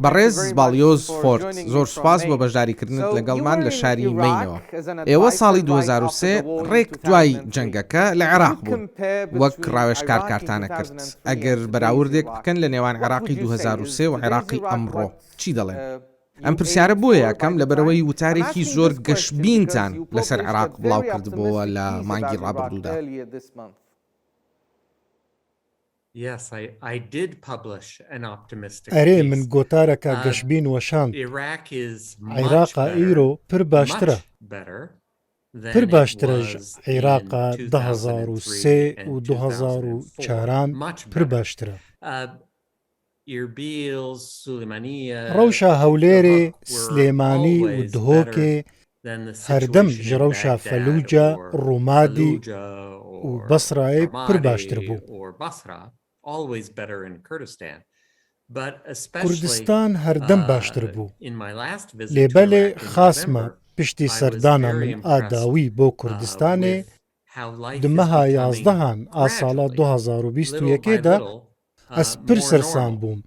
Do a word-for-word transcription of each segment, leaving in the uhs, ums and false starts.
بەڕێز باڵیۆز فۆرد، زۆر سوپاس بۆ بەشداریکردنت لەگەڵمان لە شاری مەینەوە. ئێوە ساڵی دوو هەزار و سێ ڕێک دوای جەنگەکە لە عێراق بوون. وەک ڕاوێژکار کارتانە کرد. ئەگەر بەراوردێک بکەن لە نێوان عێراقی دوو هەزار و سێ و عێراقی ئەمڕۆ، چی دەڵێن؟ ئەم پرسیارە بۆیە ئەکەم، لەبەرەوەی وتارێکی زۆر گەشبینتان لەسەر عێراق بڵاو کردبووە لە مانگی ڕابردوودا. ئەرێ، من گۆتارەکە گەشبین وەشاند. عێراقا ئیرۆ پر باشترە. پر باشترە ژ عێراقا دە هەزار و سێ و دو هەزار و چاران پر باشترە. ڕەوشا هەولێرێ، سلێمانی و دهۆکێ هەردەم ji rewşa Felûce, Rûmadî û Besrayê pir baştir bû. Kurdistan herdem baştir bû. Lê belê xas me piştî serdana min a dawî bo Kurdistanê, di meha yazdehan a sala du hazar û bîst û yekê de ez pir sersan bûm.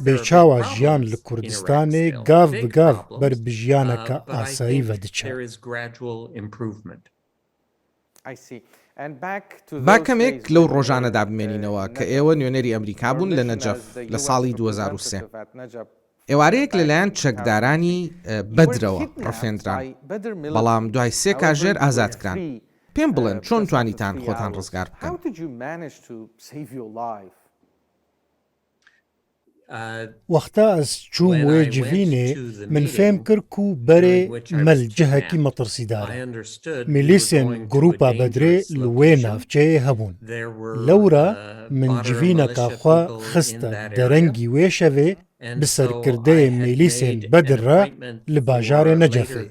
Bê çawa jiyan li Kurdistanê gav bi gav ber bi jiyaneke asayî ve diçe. با کەمێک لەو ڕۆژانەدا بمێنینەوە کە ئێوە نوێنەری ئەمریکا بوون لە نەجەف لە ساڵی دوو هەزار و سێ. ئێوارەیەک لەلایەن چەکدارانی بەدرەوە ڕفێندران، بەڵام دوای سێ کاژێر ئازاد کران. پێم بڵێن چۆن توانیتان خۆتان ڕزگار بکەن؟ Wexta ez çûm wê civînê, min fêm kir ku berê me li cihekî metirsîdar e. Mîlîsên Grûpa Bedrê li wê navçeyê hebûn. Lewra min civîneka xwe xiste derengî wê şevê, bi serkirdeyê mîlîsên Bedir re li bajarê Necefê,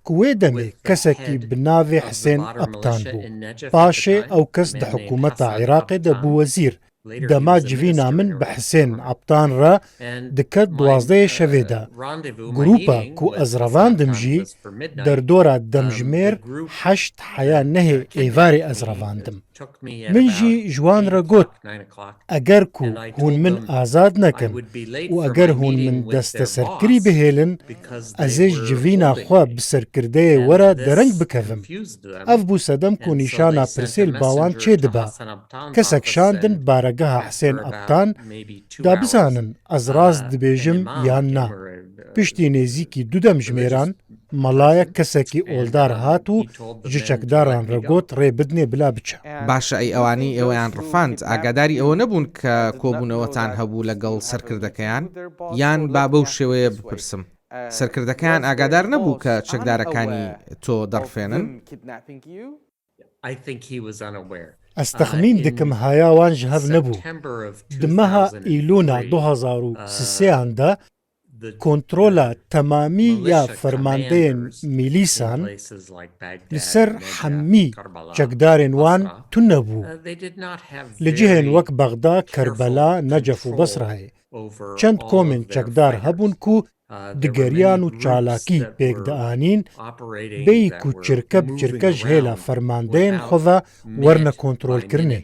ku wê demê kesekî bi navê Hisên Eptan bû. Paşê ew kes di hikûmeta Iraqê de bû wezîr. Dema civîna min bi Hisên Eptan re diket duwazdehê şevê de. Grûpa ku ez revandim jî derdora demjimêr heşt heya nehê êvarê ez revandim. Min jî ji wan re got, eger ku hûn min azad nekin û eger hûn min desteserkirî bihêlin, ez ê ji civîna xwe bi serkirdeyê we re dereng bikevim. Ev bû sedem ku nîşana pirsê li ba wan çêdiba. Kesek şandin baregeha Hisên Eptan da bizanin ez rast dibêjim yan na. Piştî nêzîkî du demjimêran, melayek kesekî oldar hat û ji çekdaran re got, rê bidinê bila biçe. باشە، ئەی ئەوانەی ئێوەیان ڕفاند ئاگاداری ئەوە نەبوون کە کۆبوونەوەتان هەبوو لەگەڵ سەرکردەکەیان؟ یان با بەو شێوەیە بپرسم، سەرکردەکەیان ئاگادار نەبوو کە چەکدارەکانی تۆ دەڕفێنن؟ Ez texmîn dikim haya wan ji hev nebû. Di meha Îlûna du hazar û sisêyan de kontrola temamî ya fermandeyên mîlîsan li ser hemî çekdarên wan tune bû. Li cihên wek Bexda, Kerbela, Necef û Besrayê çend komên çekdar hebûn ku digeriyan û çalakî pêk dianîn, bêyî ku çirke bi çirke ji hêla fermandeyên xwe ve werne kontrolkirinê.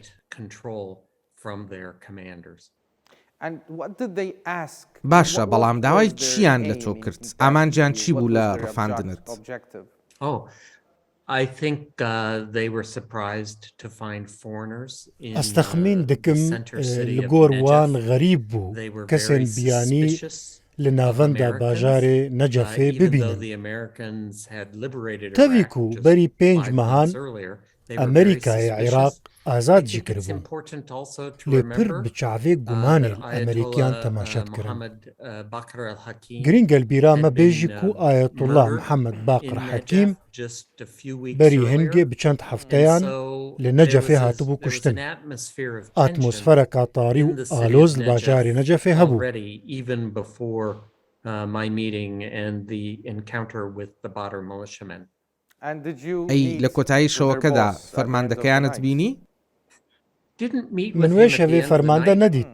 باشە، بەڵام داوای چییان لە تۆ کرد؟ ئامانجیان چی بوو لە ڕفاندنت؟ Ez texmîn dikim li gor wan xerîb bû kesên biyanî li navenda bajarê Necefê bibînin. Tevî ku berî pênc mehan Amerîkayê Iraq azad jî kiribû. Lê pir bi çavê gumanê Amerîkiyan temaşe dikirin. Girîng e li bîra me bê jî ku Ayetullah Mihemed Baqir Hekîm berî hingê bi çend hefteyan li Necefê hatibû kuştin. Atmosfereka tarî û aloz li bajarê Necefê hebû. ئەی لە کۆتایی شەوەکەدا فەرماندەکەیانت بینی؟ Min wê şevê fermande nedît.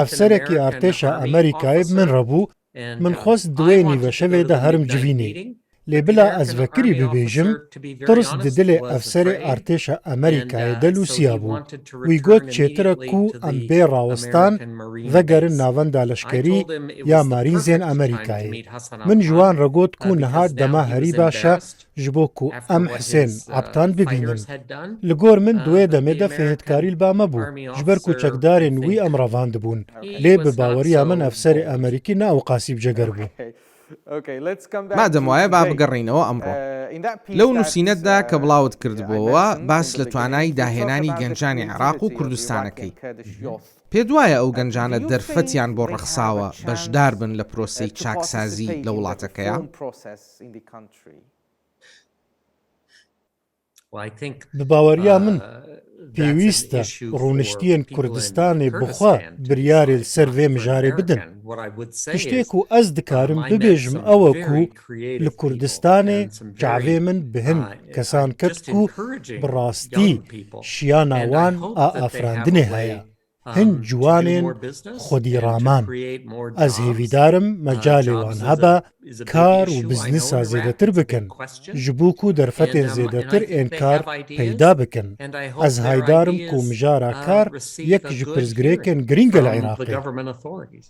Efserekî artêşa Amerîkayê bi min re bû. Min xwest di wê nîveşevê de herim civînê. Lê bila ez vekirî bibêjim, tirs di dilê efserê artêşa Amerîkayê de lûsiya bû. Wî got, çêtir e ku em bê rawestan vegerin navenda leşkerî ya marînzên Amerîkayê. Min ji wan re got ku niha dema herî baş e ji bo ku em Hisên Aptan bibînin. Li gor min di wê demê de fêhitkarî li ba me bû, ji ber ku çekdarên wî em revandibûn. Lê bi baweriya min efserê Amerîkî ne ewqasî bi ceger bû. Madem وایە، با بگەڕێینەوە ئەمڕۆ. لەو نووسینەتدا کە بڵاوت کردبووەوە، باس لە توانای داهێنانی گەنجانی عێراق و کوردستانەکەی. پێت وایە ئەو گەنجانە دەرفەتیان بۆ ڕەخساوە بەشدار بن لە پرۆسەی چاکسازی لە وڵاتەکەیە؟ Bi baweriya min, pêwîst e rûniştiyên Kurdistanê bi xwe biryarê li ser vê mijarê bidin. Tiştê ku ez dikarim bibêjim ew e ku li Kurdistanê çavê min bi hin kesan ket ku bi rastî şiyana wan a afirandinê heye. Hin ciwanên xwedî raman. Ez hêvîdar im mecalê wan hebe kar û biznisa zêdetir bikin, ji bo ku derfetên zêdetir ên kar peyda bikin. Ez haydar im ku mijara kar yek ji pirsgirêkên girîng e li Iraqê.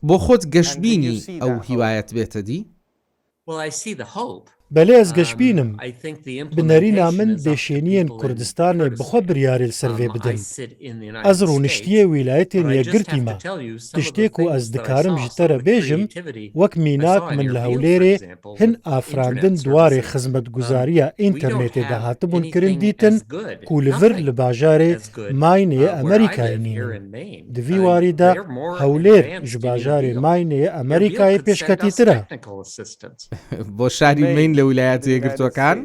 بۆ خۆت گەشببینی ئەو هیوایەت بێتە دی؟ Belê ez geşbîn im. Bi nerîna min dê şêniyên Kurdistanê bi xwe biryarê li ser vê bidin. Ez rûniştiyê Wîlayetên Yekgirtî me. Tiştê ku ez dikarim ji te re bêjim, wek mînak min li Hewlêrê hin afirandin di warê xizmetguzariya înternetê de hatibûn kirin dîtin ku li vir li bajarê Maynê yê Amerîkayê nînin. Di vî warî de Hewlêr ji bajarê Maynê yê Amerîkayê pêşketîtir e. بۆ شاری مین لە ویلایەتە یەکگرتووەکان؟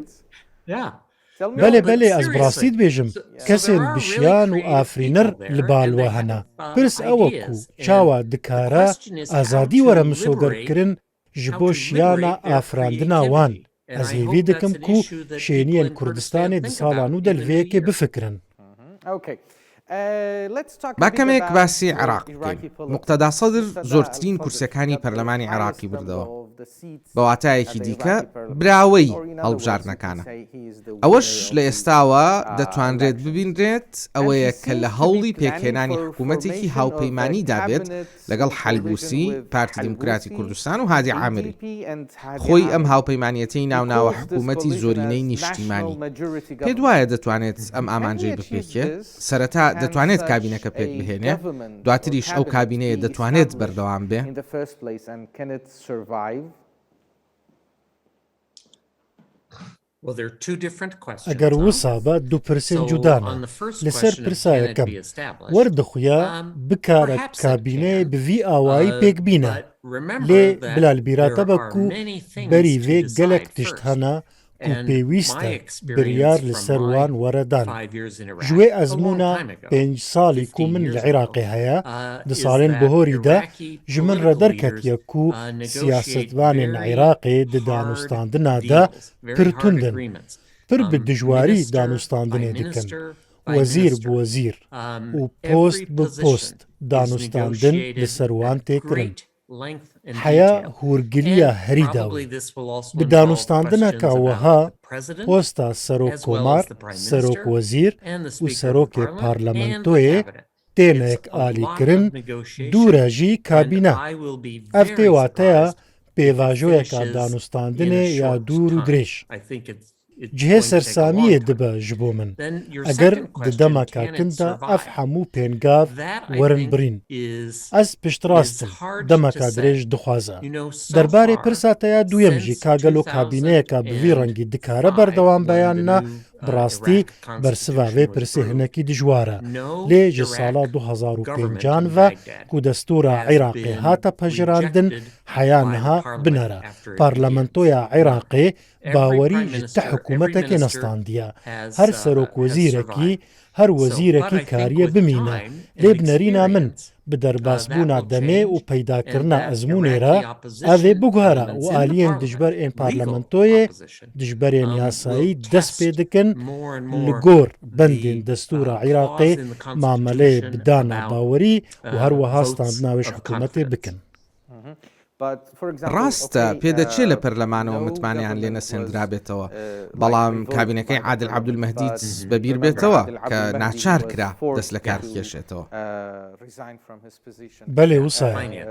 Belê belê ez bi rastî dibêjim. Kesên bi şiyan û afirîner li bal we hene. Pirs ew e ku çawa dikare azadî were misogerkirin ji bo şiyana afirandina wan. Ez hêvî dikim ku şêniyên Kurdistanê di sala nû de li vê yekê bifikirin. با کەمێک باسی عێراق بکەین. موقتەدا سەدر زۆرترین کورسیەکانی پەرلەمانی عێراقی بردەوە. بە واتایەکی دیکە براوەی هەڵبژاردنەکانە. ئەوەش لە ئێستاوە دەتوانرێت ببینرێت، ئەوەیە کە لە هەوڵی پێکهێنانی حکوومەتێکی هاوپەیمانیدا بێت لەگەڵ حەلبوسی، پارتی دیموکراتی کوردستان و هادی عامری. خۆی ئەم هاوپەیمانیەتەی ناوناوە حکوومەتی زۆرینەی نیشتیمانی. پێت وایە دەتوانێت ئەم ئامانجەی بپێکێ؟ سەرەتا دەتوانێت کابینەکە پێک بهێنێ، دواتریش ئەو کابینەیە دەتوانێت بەردەوام بێ؟ Eger wisa be, du pirsên cuda ne. Li ser pirsa yekem, wer dixuya bikare kabîneyê bi vî awayî pêk bîne. Lê bila li bîra te be ku berî vê gelek tişt hene ku pêwîst e biryar li ser wan were dan. Ji wê ezmûna pênc salî ku min li Iraqê heye, di salên bihorî de ji min re derketiye ku siyasetvanên Iraqê di danûstandina de pir tund in. Pir bi dijwarî danûstandinê dikin. Wezîr bi wezîr û post bi post danûstandin li ser wan tê kirin. Heya hûrgiliya herî dawî. Bi danûstandineka wiha posta serokkomar, serokwezîr û serokê parlamentoyê têne yekalîkirin, dû re jî kabîne. Ev tê wateya pêvajoyeka danûstandinê ya dûr û dirêj. Cihê sersamiyê dibe ji bo min. Eger di demeka kin de ev hemû pêngav werin birîn. Ez piştrast im, demeka dirêj dixwaze. Derbarê pirsa te ya duyem jî, ka gelo kabîneyeka bi vî rengî dikare berdewam be yan na, bi rastî bersiva vê pirsê hinekî dijwar e. Lê ji sala du hezar û pêncan ve ku destûra Iraqê hate pejirandin, heya niha binere. Parlamentoya Iraqê bawerî ji ti hikûmetekê nestandiye. Her serokwezîrekî, her wezîrekî kariye bimîne. Lê bi nerîna min, bi derbasbûna demê û peydakirina ezmûnê re, ev ê biguhere û aliyên dijber ên parlamentoyê, dijberên yasayî dest pê dikin, li gor bendên destûra Iraqê mameleyê bi dana bawerî û her wiha standina wê ji hikûmetê bikin. ڕاستە، پێدەچێت لە پەرلەمانەوە متمانەیان لێ نەسێندرابێتەوە، بەڵام کابینەکەی عادل عەبدولمەهدی بەبیر بێتەوە کە ناچار کرا دەست لە کار بکێشێتەوە. بەلێ وسایە.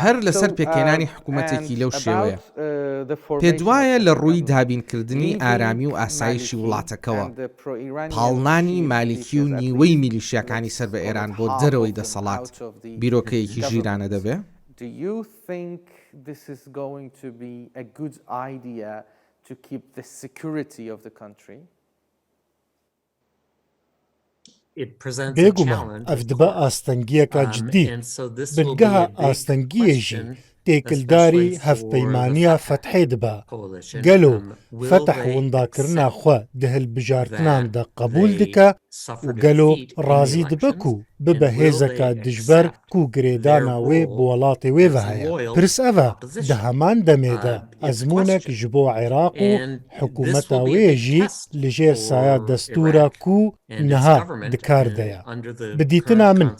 هەر لەسەر پێکهێنانی حکوومەتێکی لەو شێوەیە. پێت وایە لە ڕووی دابینکردنی ئارامی و ئاسایشی وڵاتەکەوە، پاڵنانی مالیکی و نیوەی میلیشیاکانی سەر بە ئێران بۆ دەرەوەی دەسەڵات بیرۆکەیەکی ژیرانە دەبێ؟ Do you think this is going to be a good idea to keep the security of the country? بێگومان ئەف دبە ئاستەنگیەکە جدی. بنگەها ئاستەنگیەژی تێکلداری هەفپەیمانیا فەتحێ دبە. گەلۆ فەتح ونداکردنا خوە دهل بژارتنان دە قبول دکە و گەلۆ ڕازی دبە کو ببە هێزەکە دژبەر کو گرێدانا وێ بۆ وڵاتێ وێ هەیە. پرس ئەڤە دە هەمان دەمێدە ئەزمونەک ji bo Iraq û hikûmeta wê jî li jêr saya destûra ku niha di kar de ye. Bi dîtina min,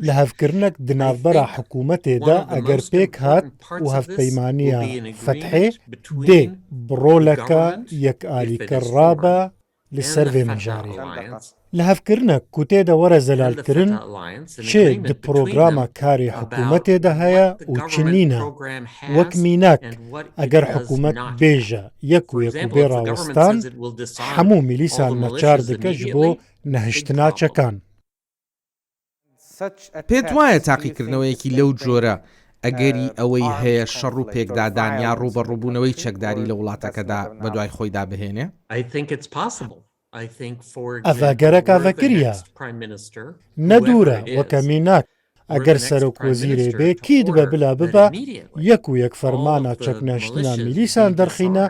lihevkirinek di navbera hikûmetê de eger pêk hat û hevpeymaniya Fethê dê bi roleke yekalîkir rabe li ser vê mijarê. Lihevkirinek ku tê de were zelalkirin, çi di programa karê hikûmetê de heye û çi nîne. Wek mînak, eger hikûmet bêje yek û yek û bê rawestan, hemû milîsan neçar dike ji bo nehiştina çekan. پێت وایە تاقیکردنەوەیەکی لەو جۆرە ئەگەری ئەوەی هەیە شەڕ و پێکدادان یا ڕوبەڕووبوونەوەی چەکداری لە وڵاتەکەدا بە دوای خۆیدا بهێنێ؟ ئەڤە گەرەکا ڤەکریە. نەدوورە وەکە میناک، ئەگەر سەرۆک وەزیرێ بێ کی دبە بلا ببە یەک و یەک فەرمانە چەکنەشتنا میلیسان دەرخینە،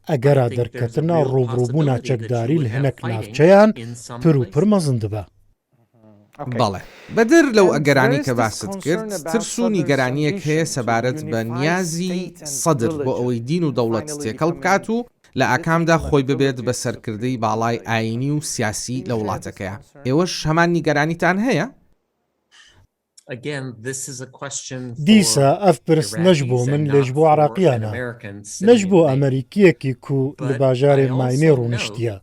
ئەگەرا دەرکەتنا ڕوبڕوبوونا چەکداری لە هەنەک ناوچەیان پر و پر مەزن دبە. بەڵێ، بەدەر لەو ئەگەرانەی کە باست کرد، ترس و نیگەرانیەک هەیە سەبارەت بە نیازی سەدر بۆ ئەوەی دین و دەوڵەت تێکەڵ بکات و لە ئاکامدا خۆی ببێت بە سەرکردەی باڵای ئاینی و سیاسی لە وڵاتەکەیە. ئێوەش هەمان نیگەرانیتان هەیە؟ دیسە ئەف پرس نەش بۆ من لێش بۆ عراقیانە، نەش بۆ ئەمریکیەکی کو لە باژارێ ماینێ ڕوونشتیە.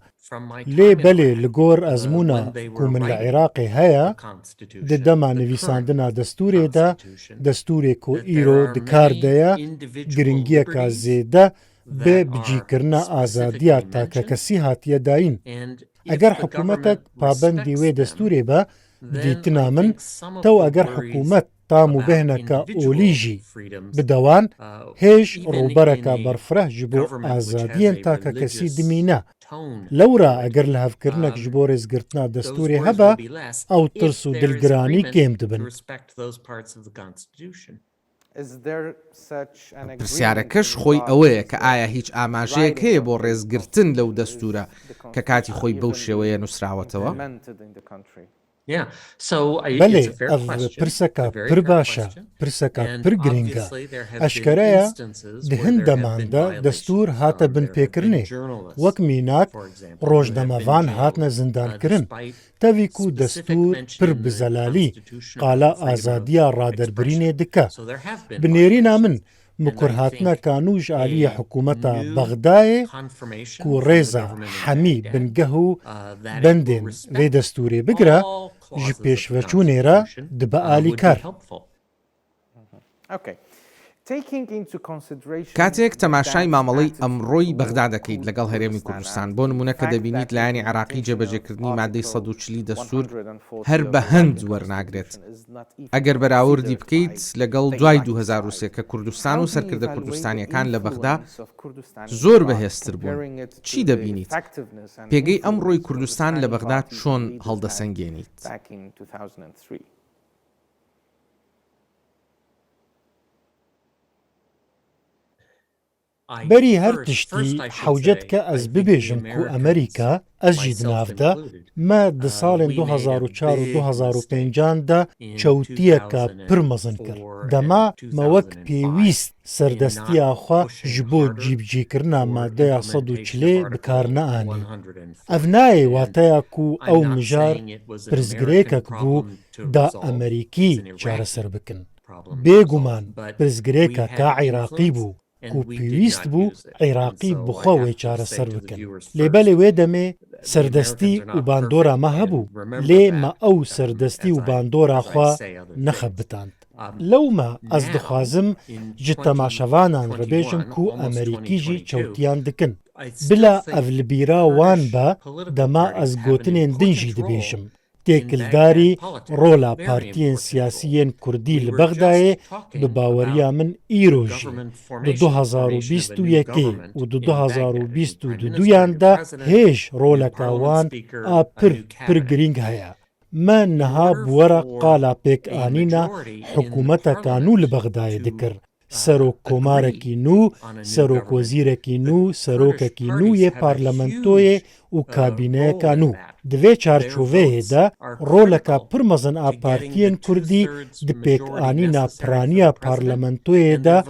لێ بەلێ لە گۆر ئەزمونە کو من لە عێراقێ هەیە، di dema nivîsandina destûrê de destûrê ku îro di kar de ye, giringiyeka zêde bi bicîkirina azadiya takekesî hatiye dayîn. Eger hikûmetek pabendî wê destûrê be, bi dîtina min, tew eger hikûmet tam û behneke olî jî bide wan, hêj rûbereke berfireh ji bo azadiyên takekesî dimîne. Lewra eger lihevkirinek ji bo rêzgirtina destûrê hebe, ew tirs û dilgiranî kêm dibin. پرسیارەکەش خۆی ئەوەیە کە ئایا هیچ ئاماژەیەک هەیە بۆ ڕێزگرتن لەو دەستوورە کە کاتی خۆی بەو شێوەیە نووسراوەتەوە؟ بەلێ، ئەڤ پرسەکە پر باشە، پرسەکە پر گرینگە. ئەشکەرەیە، di hin deman de destûr hate binpêkirinê. Wek mînak, rojnamevan hatine zindankirin. Tevî ku destûr pir bi zelalî qala azadiya raderbirînê dike. Bi nêrîna min, mikur hatine kanû ji aliyê hikûmeta Bexdayê ku rêza hemî bingeh û bendên vê destûrê bigire, ji pêşveçûnê re dibe alîkar. کاتێک تەماشای مامەڵەی ئەمڕۆی بەغدا دەکەیت لەگەڵ هەرێمی کوردستان، بۆ نمونە کە دەبینیت لایەنی عێراقی جێبەجێکردنی مادەی سەد و چلی دەستور هەر بە هەند وەرناگرێت. ئەگەر بەراوردی بکەیت لەگەڵ دوای دوو هەزار و سێ کە کوردستان و سەرکردە کوردستانیەکان لە بەغدا زۆر بەهێزتر بوون، چی دەبینیت؟ پێگەی ئەمڕۆی کوردستان لە بەغدا چۆن هەڵدەسەنگێنیت؟ Berî her tiştî hewcet ke ez bibêjim ku Amerîka, ez jî di nav de, me di salên du hezar û çar û du hezar û pêncan de çewtiyeke pir mezin kir. Dema me wek pêwîst serdestiya xwe ji bo cîbicîkirina madeya sed û çilê bi kar neanî. Ev nayê wateya ku ew mijar pirsgirêkek bû da Amerîkî çareser bikin. Bêguman pirsgirêka ka Iraqî bû ku pêwîst bû Iraqî bi xwe wê çareser bikin. Lê belê wê demê serdestî û bandora me hebû, lê me ew serdestî û bandora xwe nexebitand. Lewma ez dixwazim ji temaşevanan re bêjim ku Amerîkî jî çewtiyan dikin. Bila ev li bîra wan be, dema ez gotinên din jî dibêjim. Têkildarî rola partiyên siyasî yên Kurdî li Bexdayê bi baweriya min îro jî di du hezar û bîst û yekê û di du hezar û bîst û duduyan de hêj roleka wan a pir, pir girîng heye. Me niha bi we re qala pêkanîna hikûmeteka nû li Bexdayê dikir. Serokkomarekî nû, serokwezîrekî nû, serokekî nû yê parlamentoyê û kabîneyeka nû. Di vê çarçoveyê de roleka pir mezin a partiyên Kurdî di pêkanîna piraniya parlamentoyê de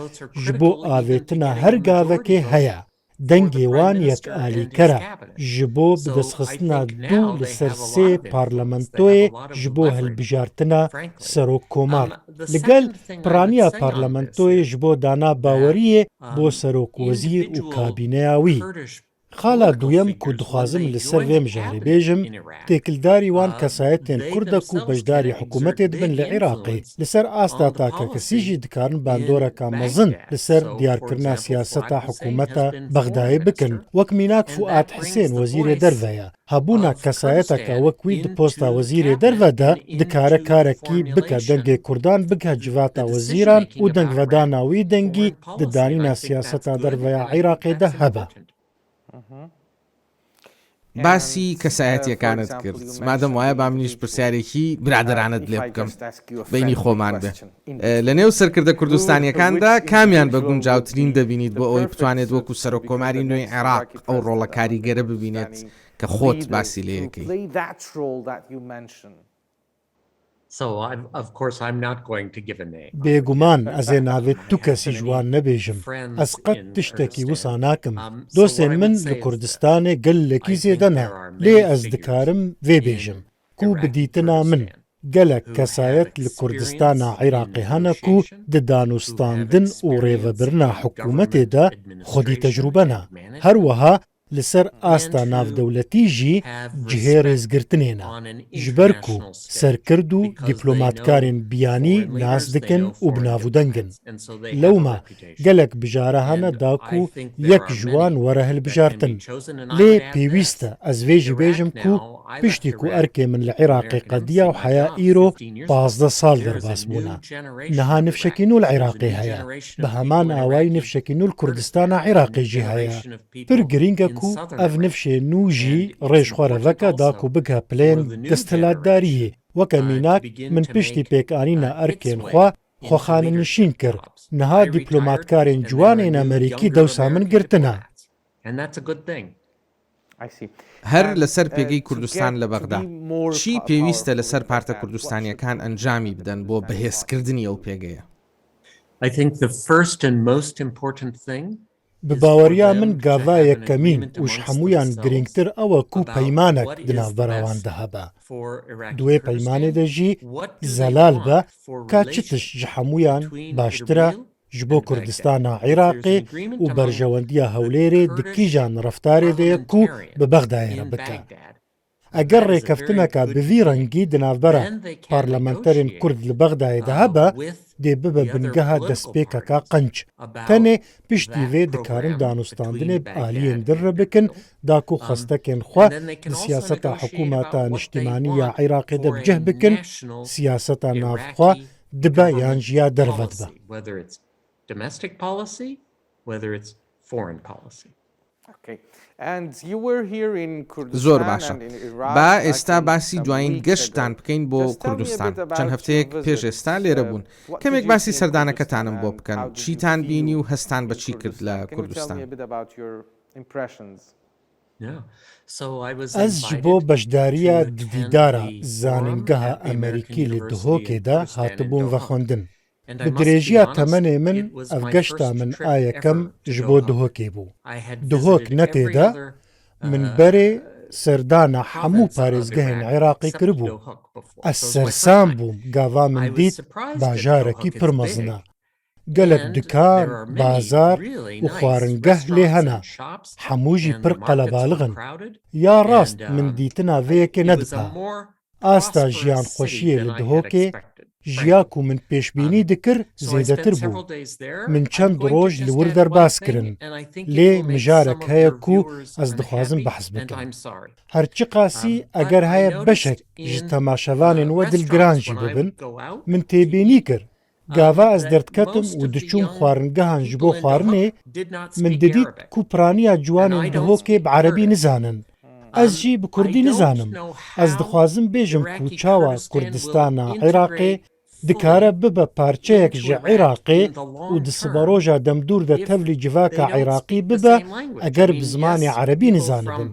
ji bo avêtina her gavekê heye. Dengê wan yekalîker e. Ji bo bidestxistina du li ser sê parlamentoyê ji bo hilbijartina serokkomar. Li gel piraniya parlamentoyê ji bo dana baweriyê bo serokwezîr û kabîneya wî. Xala duyem ku dixwazim li ser vê mijarê bêjim, têkildarî wan kesayetên Kurd e ku beşdarî hikûmetê dibin li Iraqê. Li ser asta takekesî jî dikarin bandoreka mezin li ser diyarkirina siyaseta hikûmeta Bexdayê bikin. Wek mînak Fuad Hisên wezîrê derve ye. Hebûna kesayeteke wek wî di posta wezîrê derve de dikare karekî bike dengê Kurdan bigihe civata wezîran û dengvedana wî dengî di danîna siyaseta derve ya Iraqê de hebe. باسی کەسایەتیەکانت کرد. مادەم وایە با منیش پرسیارێکی برادەرانەت لێ بکەم، بینی خۆمان بێ. لە نێو سەرکردە کوردستانیەکاندا کامیان بە گونجاوترین دەبینیت بۆ ئەوەی بتوانێت وەکو سەرۆک کۆماری نوێی عێراق ئەو ڕۆڵە کاریگەرە ببینێت کە خۆت باسی لێ یەکەی؟ بێگومان ئەزێ ناوێ تو کەسی ji wan nebêjim. Ez qet tiştekî wisa nakim. Dostên min li Kurdistanê gelekî zêde ne, lê ez dikarim vê bêjim ku bi dîtina min gelek kesayet li Kurdistana Iraqê hene ku di danûstandin û rêvebirina hikûmetê de xwedî tecrûbe ne. Her wiha li ser asta navdewletî jî cihê rêzgirtinê ne. Ji ber ku serkird û dîplomatkarên biyanî nas dikin û bi navûdeng in. Lewma gelek bijare hene da ku yek ji wan were hilbijartin. Lê pêwîst e ez vê jî bêjim ku piştî ku erkê min li Iraqê qediya û heya îro pazdeh sal derbas bûne. Niha nifşekî nû li Iraqê heye. Bi heman awayî nifşekî nû li Kurdistana Iraqê jî heye. Pir girîng e ku ev nifşê nû jî rê ji xwe re veke da ku bigihe pilên desthilatdariyê. Weke mînak, min piştî pêkanîna erkên xwe xwe xanenişîn kir. Niha dîplomatkarên ciwan ên Amerîkî dewsa min girtine. هەر لەسەر پێگەی کوردستان لە بەغدا، چی پێویستە لەسەر پارتە کوردستانیەکان ئەنجامی بدەن بۆ بەهێزکردنی ئەو پێگەیە؟ Bi baweriya min gava yekemîn û ji hemûyan girîngtir ew e ku peymanek di navbera wan de hebe. Di wê peymanê de jî zelal be ka çi tişt ji hemûyan baştir e ji bo Kurdistana Iraqê û berjewendiya Hewlêrê di kîjan reftarê de ye ku bi Bexdayê re bike. Eger rêkeftineka bi vî rengî di navbera parlamenterên Kurd li Bexdayê de hebe, dê bibe bingeha destpêkeka qenc. Tenê piştî vê dikarin danûstandinê bi aliyên din re bikin, da ku xwestekên xwe di siyaseta hikûmeta niştimanî ya Iraqê de bi cih bikin, siyaseta navxwe dibe yan jî ya derve dibe. زۆر باشە. با ئێستا باسی دوایین گەشتتان بکەین بۆ کوردستان. چەند هەفتەیەک پێش ئێستا لێرە بوون. کەمێک باسی سەردانەکەتانم بۆ بکەن. چیتان بینی و هەستان بە چی کرد لە کوردستان؟ Ez ji bo beşdariya di dîdara Zanîngeha Amerîkî li Duhokê de hatibûm vexwendin. Bi dirêjiya temenê min ev geşta min a yekem ji bo Duhokê bû. Duhok ne tê de, min berê Serdana hemû parêzgehên Iraqê kiribû. Ez sersam bûm gava min dît bajarekî pir mezin e. Gelek dikan, bazar û xwaringeh lê hene. Hemû jî pir qelebalix in. Ya rast, min dîtina vê yekê nedipa. Asta jiyanxweşiyê li Dihokê ji ya ku min pêşbînî dikir zêdetir bû. Min çend roj li wir derbas kirin. Lê mijarek heye ku ez dixwazim behs bikim. Her çiqasî eger heye beşek ji temaşevanên we dilgiran jî bibin, min têbînî kir. Gava ez derdiketim û diçûm xwaringehan ji bo xwarinê, min didît ku piraniya ciwanên Dihokê bi erebî nizanin. Ez jî bi kurdî nizanim. Ez dixwazim bêjim ku çawa Kurdistana Iraqê dikare bibe parçeyek ji Iraqê û di siberoja demdûr de tevlî civaka Iraqî bibe, eger bi zimanê erebî nizanibin.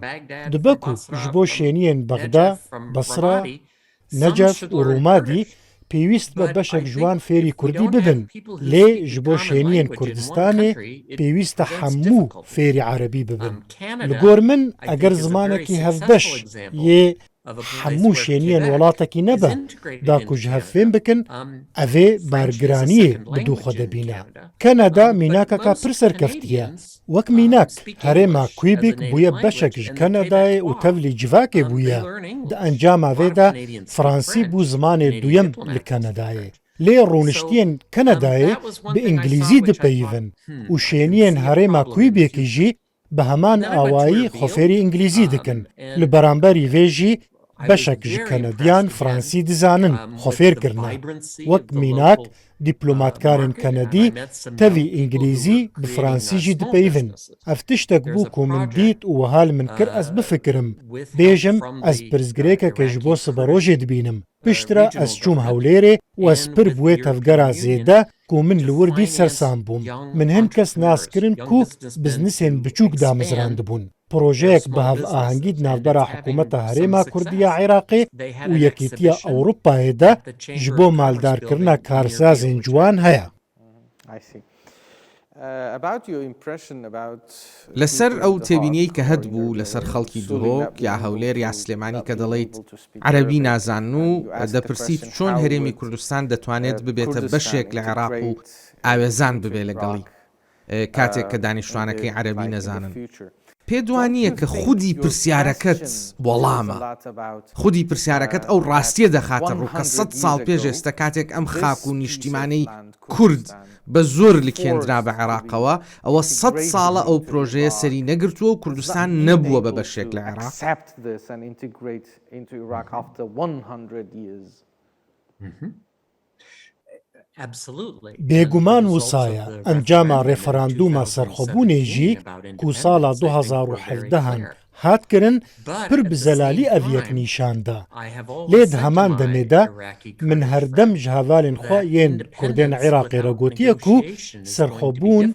Dibe ku ji bo şêniyên Bexda, Basra, Necef û Rûmadî pêwîst be beşek ji wan fêrî kurdî bibin, lê ji bo şêniyên Kurdistanê pêwîst e hemû fêrî erebî bibin. Li gor min, eger zimanekî hevbeş yê hemû şêniyên welatekî nebe, da ku ji hev fêm bikin, ev ê bargiraniyê bi dû xwe de bîne. Kanada mînakeka pir serkeftî ye. Wek mînak, herêma Quebec bûye beşek ji Kanadayê û tevlî civakê bûye. Di encama vê de Fransî bû zimanê duyem li Kanadayê. Lê rûniştiyên Kanadayê bi îngilîzî dipeyivin û şêniyên herêma Quebecê jî bi heman awayî xwe fêrî îngilîzî dikin. Li beramberî vê jî beşek ji Kanadiyan Fransî dizanin, xwe fêr kirine. Wek mînak, dîplomatkarên Kanadî tevî îngilîzî bi fransî jî dipeyivin. Ev tiştek bû ku min dît û wiha li min kir ez bifikirim. Bêjim, ez pirsgirêkeke ji bo siberojê dibînim. Piştre ez çûm Hewlêrê û ez pir bi wê tevgera zêde ku min li wir dît sersam bûm. Min hin kes nas kirin ku biznisên biçûk damezrandibûn. Projeyek bi hevahengî di navbera Hikûmeta Herêma Kurdî ya Iraqê û Yekîtiya Ewropayê de ji bo maldarkirina karsazên ciwan heye. لەسەر ئەو تێبینیەی کە هەتبوو لەسەر خەڵکی دهۆک یا هەولێر یا سلێمانی کە دەڵێیت عەرەبی نازانن و دەپرسیت چۆن هەرێمی کوردستان دەتوانێت ببێتە بەشێک لە عێراق و ئاوێزان ببێ لەگەڵی کاتێک کە دانیشتوانەکەی عەرەبی نەزانن. پێت وانییە کە خودی پرسیارەکەت وەڵامە؟ خودی پرسیارەکەت ئەو ڕاستییە دەخاتە ڕوو کە سەد ساڵ پێش ئێستە کاتێک ئەم خاک و نیشتیمانەی کورد بە زۆر لکێندرا بە عێراقەوە، ئەوە سەد ساڵە ئەو پرۆژەیە سەری نەگرتووە و کوردستان نەبووە بە بەشێک لە عێراق. Bêguman wisayە. Encama referandûma serxwebûnê jî ku sala du hezar û hevdehan hat kirin, pir bi zelalî ev yek nîşan da. Lê di heman demê de min herdem ji hevalên xwe yên Kurdên Iraqê re gotiye ku serxwebûn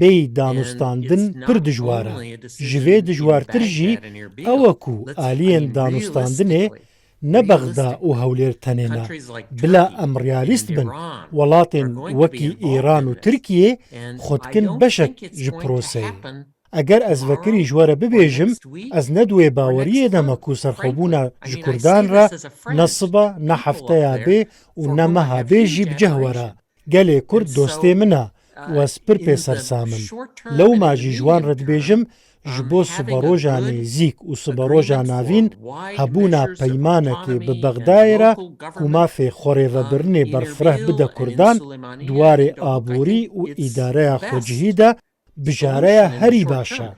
bêyî danûstandin pir dijwar e. Ji vê dijwartir jî ew e ku aliyên danûstandinê ne Bexda û Hewlêr tenê ne. Bila em realîst bin, welatên wekî Îran û Tirkiyê xwe dikin beşek ji proseyê. Eger ez vekirî ji we re bibêjim, ez ne di wê baweriyê de me ku serxwebûna ji kurdan re ne siba, ne hefteya bê û ne meha bê jî bi cih were. Gelê Kurd dostê min e û ez pir pê sersam im. Lewma jî ji wan re dibêjim, ji bo siberoja nêzîk û siberoja navîn hebûna peymanekê bi Bexdayê re ku mafê xwerêvebirinê berfireh bide Kurdan di warê aborî û îdareya xwecihî de bijareya herî baş e.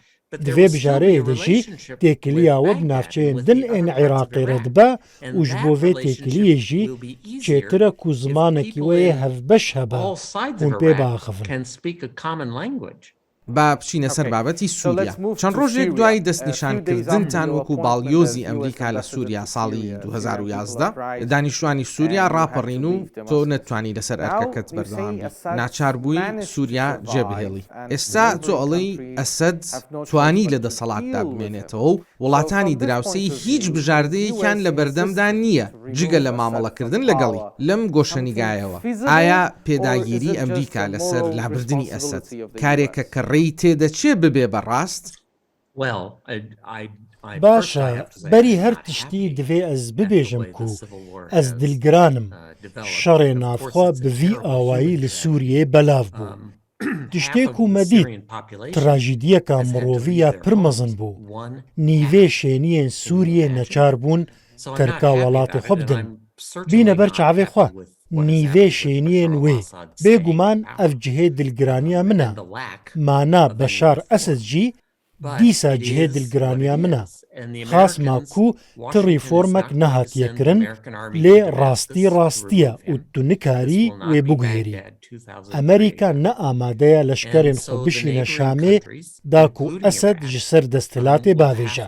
Di vê bijareyê de jî têkiliya we bi navçeyên din ên Iraqê re dibe û ji bo vê têkiliyê jî çêtir e ku zimanekî we yê hevbeş hebe, hûn pê biaxivin. با بچینە سەر بابەتی سووریا. چەند ڕۆژێک دوای دەستنیشانکردنتان وەکو باڵیۆزی ئەمریکا لە سووریا ساڵی دوو هەزار و یازدە، دانیشتوانی سووریا ڕاپەڕین و تۆ نەتوانی لەسەر ئەرکەکەت بەردەوام بیت. ناچار بووی سووریا جێبهێڵی. ئێستا تۆ ئەڵێی ئەسەد توانی لە دەسەڵاتدا بمێنێتەوە و وڵاتانی دراوسێی هیچ بژاردەیەکیان لە بەردەمدا نییە جگە لە مامەڵەکردن لەگەڵی. لەم گۆشەنیگایەوە، ئایا پێداگیری ئەمریکا لەسەر لابردنی ئەسەد کارێکە کە ڕێی تێدەچێ ببێ بە ڕاست؟ باشە، بەری هەر تشتی دەبێ ئەز ببێژم کو ئەز دلگرانم شەڕێ ناوخوا بە وی ئاوایی لە سووریێ بەلاو بوو. تشتێ کو مە دیت تراژیدیەکە مڕۆڤیە پر مەزن بوو. نیڤێ شێنیێن سووریێ نەچار بوون تەرکا وەڵاتێ خۆ بدن. بینە بەر چاوێ خۆ نیڤێ شێنیێن وێ. بێگومان ئەف جهێ دلگرانیە منە. مانا بەشار ئەسەد جی دیسا جهێ دلگرانیە منە. خاسما کو تی ریفۆرمەک نەهاتیە کرن، لێ ڕاستی ڕاستیە و تو نکاری وێ بگوهێری. ئەمریکا نە ئامادەیە لەشکەرێن خۆ بشینە شامێ، داکو ئەسەد ژ سەر دەستهلاتێ باوێژە.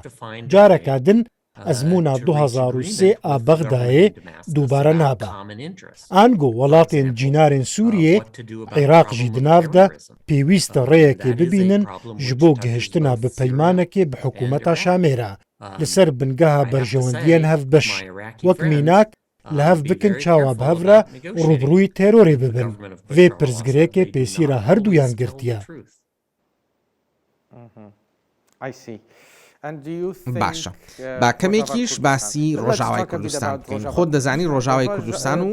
جارەکا دن ئەزمونا دو هەزار و سێ ئا بەغدایێ دووبارە نابا. ئانگۆ وەڵاتێن جینارێن سووریێ، عێراق ژی دناودا، پێویستە ڕێیەکێ ببینن ژ بۆ گەهشتنا بە پەیمانەکێ بە حکوومەتا شامێرا لەسەر بنگەها بەرژەوەندیێن هەف بەش، وەک میناک لە هەف بکن چاوا بە هەفرا ڕوبڕووی تێرۆرێ ببن. ڤێ پرسگرێکێ پێسیرا هەردوویان گرتیە. باشە، با کەمێکیش باسی ڕۆژاوای کوردستان بکەین. خۆت دەزانی ڕۆژاوای کوردستان و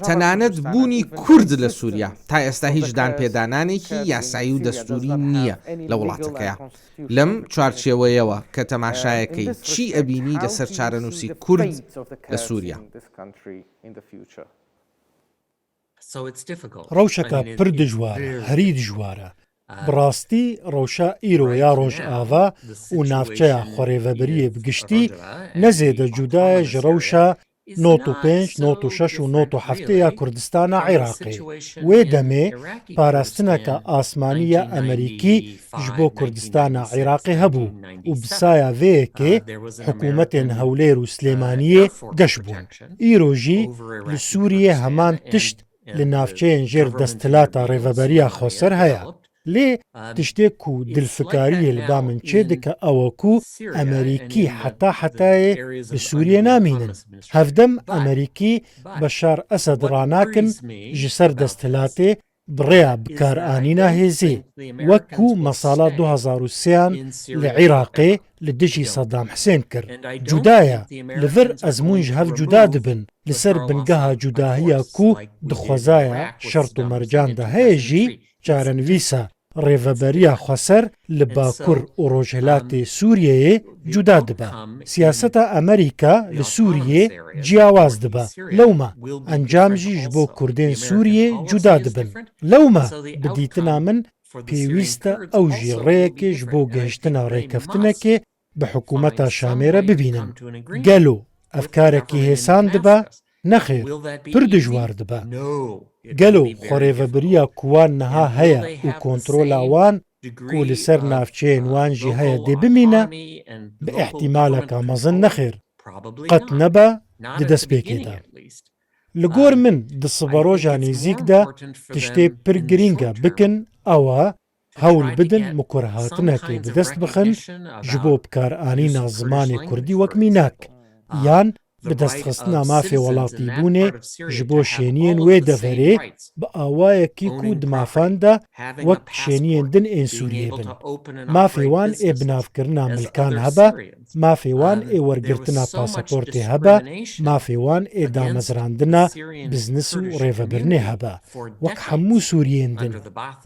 تەنانەت بوونی کورد لە سووریا تا ئێستا هیچ دانپێدانانێکی یاسایی و دەستووری نییە لە وڵاتەکەیە. لەم چوارچێوەیەوە کە تەماشایەکەی، چی ئەبینی لەسەر چارەنووسی کورد لە سووریا؟ ڕەوشەکە پر دژوارە، هەری دژوارە. بڕاستی ڕەوشە ئیرۆ یا ڕۆژئاڤا و ناوچەیە خوەڕێڤەبەریێ بگشتی نەزێدە جودایە ژ ڕەوشە نۆت و پێنج، نۆت و شەش و نۆت و حەفتێ یا کوردستانە عێراقێ. وێ دەمێ پاراستنەکە ئاسمانیە ئەمریکی ژ بۆ کوردستانە عێراقێ هەبوو و بسایە ڤێیەکێ حکوومەتێن هەولێر و سلێمانیێ گەش بوون. ئیرۆژی لە سووریێ هەمان تشت لە ناوچەیەن ژێر دەستهلاتە ڕێڤەبەریە خۆسەر هەیە. لێ تشتێ کو دلفکاریێ لە با من چێ دکە ئەوە کو ئەمریکی حەتا حەتایێ لە سووریێ نامینن. هەڤدەم ئەمریکی بەشار ئەسەد ڕاناکن ژ سەر دەستهلاتێ بڕێا بکارئانینا هێزێ، وەک کو مە ساڵا دو هەزار و سێیان لە عێراقێ لە دژی سەدام حسێن کرد. جودایە، لە ڤر ئەزموون ژ هەڤ جودا دبن، لە سەر بنگەها جوداهیە کو دخوەزایە شەرت و مەرجاندا هەیە ژی چارەنویسە ڕێڤەبەریە خوەسەر لە باکور و ڕۆژهەلاتێ سووریەیێ جودا دبە. سیاسەتا ئەمریکا لە سووریێ جیاواز دبە. لەوما ئەنجام ژی ژ بۆ کوردێن سووریێ جودا دبن. لەوما بدیتنا من پێویستە ئەو ژی ڕێیەکێ ژ بۆ گەهشتنا ڕێکەفتنەکێ بە حکوومەتا شامێرە ببینن. گەلۆ ئەڤ کارەکی هێسان دبە؟ نەخێر، پر دژوار دبە. گەلۆ خوەڕێڤەبریە کو وان نەها هەیە و کۆنترۆلا وان کو لە سەر ناوچەیەن وان ژی هەیە دێ بمینە؟ بە ئیحتیمالەکا مەزن نەخێر، قەت نەبە، دە دەس پێکێدا. لە گۆر من دە سبەڕۆژا نێزیکدا تشتێ پر گرینگە بکن ئەوە هەول بدن مکورهاتنەکێ بە دەست بخن ژ بۆ بکارئانینا زمانێ کوردی وەک میناک یان بە دەستخستنا مافێ وەڵاتیبوونێ ژ بۆ شێنیێن وێ دەڤەرێ بە ئاوایەکی کو دمافاندا وەک شێنیێن دن ێن سووریێ بن. مافێ وان ئێ بناوکرنا ملکان هەبە، مافێ وان ئێ وەرگرتنا پاسەپۆرتێ هەبە، مافێ وان ئێ دامەزراندنا بزنس و ڕێڤەبرنێ هەبە وەک هەموو سووریێن دن.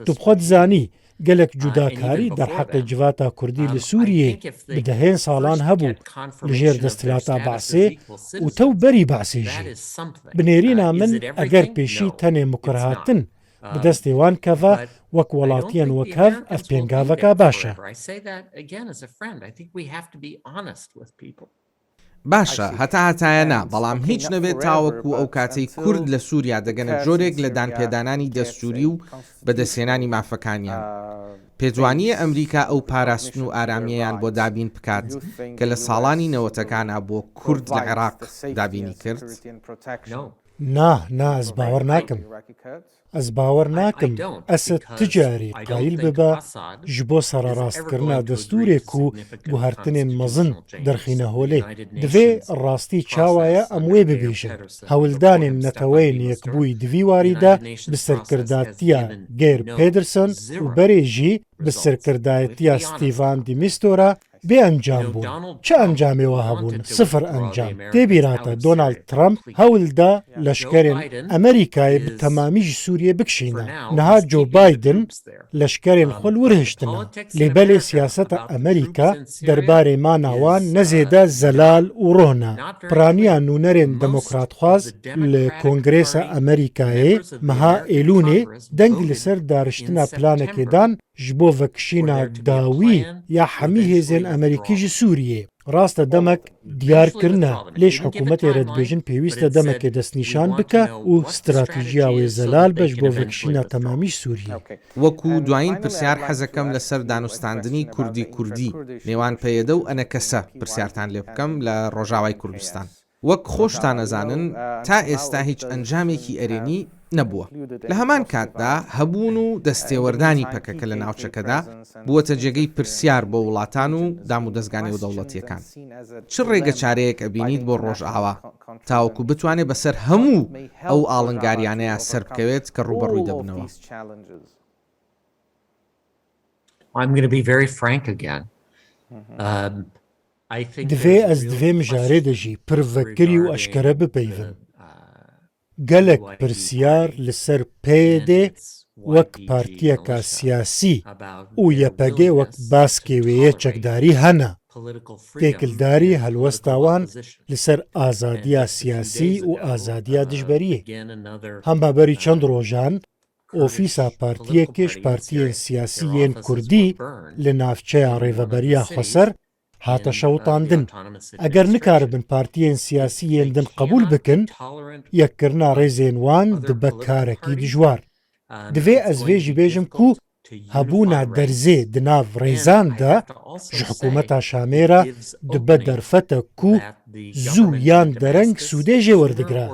تو بخۆ دزانی گەلەک جوداکاری دەرحەقێ جڤاتا کوردی لە سووریێ بە دەهێن ساڵان هەبوو لە ژێر دەستهلاتا بەعسێ و تەو بەری بەعسێ ژی. بنێرینا من ئەگەر پێشی تەنێ مکرهاتن بە دەستێ وان کەڤا وەک وەڵاتیەن وەک هەڤ ئەڤ پێنگاڤەکا باشە. باشە، هەتا هەتایە نا، بەڵام هیچ نەبێت تاوەکو ئەو کاتەی کورد لە سووریا دەگەنە جۆرێک لە دانپێدانانی دەستووری و بەدەستهێنانی مافەکانیان. پێجوانیە ئەمریکا ئەو پاراستن و ئارامیەیان بۆ دابین بکات کە لە ساڵانی نەوەتەکانا بۆ کورد لە عێراق دابینی کرد؟ نا، نا، ئەز باوەڕ ناکم. ئەز باوەڕ ناکم ئەسەد تجارێ قایل ببە ژ بۆ سەڕەڕاستکردنا دەستوورێ کو گوهەرتنێن مەزن دەرخینە هۆلێ. دڤێ ڕاستی چاوایە ئەم وێ ببێژن. هەولدانێن نەتەوەیێن یەکبووی دڤی واریدا بە سەرکرداتیە گێر پێدرسن و بەرێ ژی بە سەرکردایەتیە ستیڤان دیمیستۆرا bê encam bûn. Çi encamê we hebûn? Sifir encam. Tê bîra te Donald Trump hewl da leşkerên Amerîkayê bi temamî ji Sûriyê bikişîne. Niha Joe Biden leşkerên xwe li wir hiştine. Lê belê siyaseta Amerîka derbarê mana wan ne zêde zelal û rohn e. Piraniya nûnerên demokratxwaz li Kongresa Amerîkayê meha Êlûnê deng li ser dariştina planekê dan ji bo vekişîna dawî ya hemî hêzên Amerîkî ji Sûriyê. Rast e demek diyar kirine, lê ji hikûmetê re dibêjin pêwîst e demekê destnîşan bike û stratejiya wê zelal be ji bo vekişîna temamî Sûriyê. وەکو دوایین پرسیار، حەزەکەم لەسەر دانوستاندنی کوردی کوردی نێوان پەیەدە و ئەنەکەسە پرسیارتان لێ بکەم لە ڕۆژاوای کوردستان. وەک خۆشتان ئەزانن، تا ئێستا هیچ ئەنجامێکی ئەرێنی نەبووە. لە هەمان کاتدا هەبوون و دەستێوەردانی پەکەکە لە ناوچەکەدا بووەتە جێگەی پرسیار بۆ وڵاتان و دام و دەستگا نێودەوڵەتیەکان. چ ڕێگە چارەیەک ئەبینیت بۆ ڕۆژئاوا تاوەکو بتوانێت بەسەر هەموو ئەو ئاڵنگاریانەیە سەر بکەوێت کە ڕوبەڕووی دەبنەوە؟ I'm going to be very frank again. Um, I think Divê there's ez real divê mijarê de question jî pir vekirî û eşkere bipeyivim. the, uh, Gelek pirsiyar li ser P Y D wek partiyeka siyasî û Y P G wek baskê wê yê çekdarî hene. Têkildarî helwesta wan li ser azadiya siyasî û azadiya dijberiyê. Hemba berî çend rojan ofîsa partiyekê ji partiyên siyasî yên kurdî li navçeya Rêveberiya Xweser hate şewitandin. Eger nikaribin partiyên siyasî yên din qebûl bikin, yekkirina rêzên wan dibe karekî dijwar. Divê ez vê jî bêjim ku hebûna derzê di nav rêzan de ji hikûmeta Şamê re dibe derfete ku zû yan dereng sûdê jê werdigre.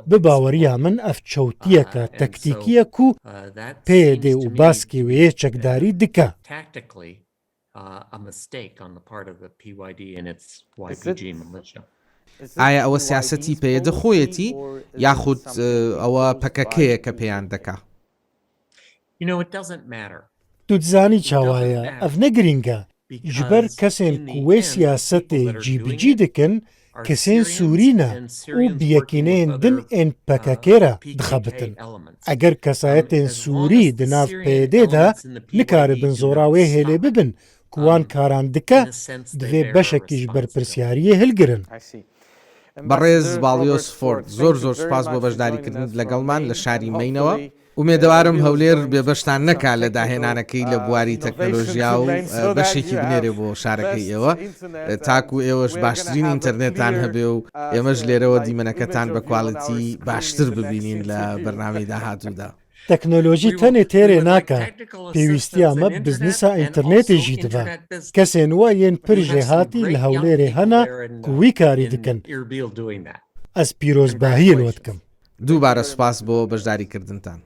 Bi baweriya min ev çewtiyeke tektîkî ye ku P Y D û baskê wê yê çekdarî dike. Tactically, uh, a mistake on the part of the P Y D and its Y P G militia. ئایا ئەوە سیاسەتی پەیەدە خۆیەتی یاخود ئەوە پەکەکەیە کە پێیان دەکا؟ You know, it doesn't matter. Tu dizanî çawa ye? Ev ne girîng e. Ji ber kesên ku wê siyasetê cîbicî dikin, kesên Sûrî ne û bi yekîneyên din ên P K K re dixebitin. Eger kesayetên Sûrî di nav P Y D de nikaribin zora wê hêlê bibin ku wan karan dike, divê beşekî ji berpirsiyariyê hilgirin. بەڕێز باڵیۆز فۆرد، زۆر زۆر سوپاس بۆ بەشداریکردنت لەگەڵمان لە شاری مەینەوە. ئومێدەوارم هەولێر بێبەشتان نەکا لە داهێنانەکەی لە بواری تەکنەلۆژیا و بەشێکی بنێرێ بۆ شارەکەی ئێوە. تاکو ئێوەش باشترین ئینتەرنێتان هەبێ و ئێمەش لێرەوە دیمەنەکەتان بە کوالیتی باشتر ببینین لە بەرنامەی داهاتوودا. Teknolojî tenê têrê nake, pêwîstiya me bi biznisa înternetê jî dibe. Kesên we yên pir jêhatî li Hewlêrê hene ku wî karî dikin. Ez pîrozbahiyê li we dikim. دووبارە سوپاس بۆ بەشداریکردنتان.